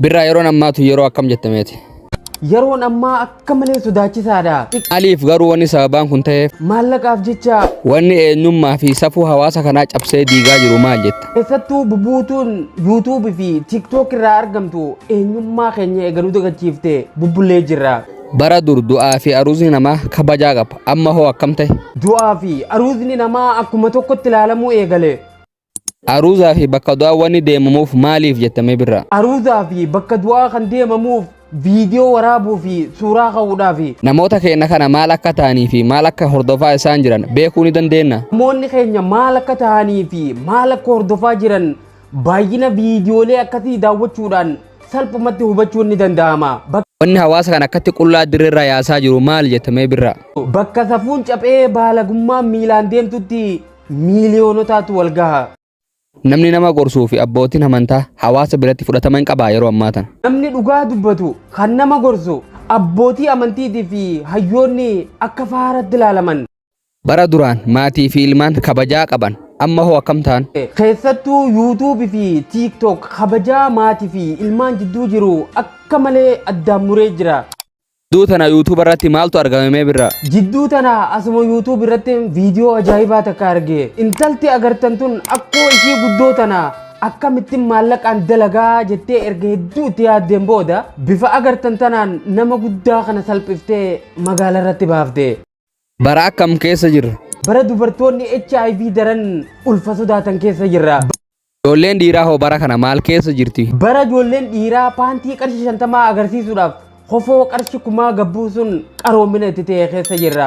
Birraa, yeroon ammaatu yeroo akkam jettameeti? Yeroon ammaa akka malee sodaachisaadha. Maaliif garuu wanni sababaan kun ta'eef? Maallaqaaf jecha. Wanni eenyummaa fi safuu hawaasa kanaa cabsee diigaa jiru maal jetta? Keessattuu bubuutuun YouTube fi TikTok irraa argamtu eenyummaa keenya eegaluu dagachiifte bubbullee jirra. Bara dur du'aa fi aruuzni namaa kabajaa qaba. Amma hoo akkam ta'e? Du'aa fi aruuzni namaa akkuma tokkotti ilaalamuu eegale. Aruuzaa fi bakka du'aa wanni deemamuuf maaliif jettamee, Birraa? Aruuzaa fi bakka du'aa kan deemamuuf viidiyoo waraabuu fi suuraa ka'uudhaafi. Namoota keenya kana maal akka ta'anii fi maal akka hordofaa isaan jiran beekuu ni dandeenya. Namoonni keenya maal akka ta'anii fi maal akka hordofaa jiran baay'ina viidiyoolee akkasii daawwachuudhaan salphumatti hubachuun ni danda'ama. Wanni hawaasa kana akkatti qullaa dirreerraa yaasaa jiru maal jettamee, Birraa? Bakka safuun caphee baalagummaan miilaan deemtutti miiliyoonotaatu wal gaha. Namni nama gorsuu fi abbootiin amantaa hawaasa biratti fudhatama hin qabaa yeroo ammaa tana? Namni dhugaa dubbatu, kan nama gorsu, abbootii amantiitii fi hayyoonni akka faaratti ilaalaman. Bara duraan maatii fi ilmaan kabajaa qaban, amma hoo akkam ta'an? Keessattuu YouTube fi TikTok kabajaa maatii fi ilmaan jidduu jiru akka malee addaan muree jira. Jidduu tana YouTube irratti maaltu argame mee, Birraa? Jidduu tana asuma YouTube irratti viidiyoo ajaa'ibaa takka arge. Intalti agartan tun akkoo ishii guddoo tana akkamittiin maallaqaan dalagaa jettee erga hedduu itti yaaddeen booda bifa agartan tanaan nama guddaa kana salphiftee magaala irratti baafte. Bara akkam keessa jirra? Bara dubartoonni HIV daran ulfa sodaatan keessa jirra. Ijoolleen dhiiraa hoo bara kana maal keessa jirti? Bara ijoolleen dhiiraa paantii qarshii 50 agarsiisuudhaaf kofoo qarshii 1000 gabbuusuun qaroomina itti ta'e keessa jirra.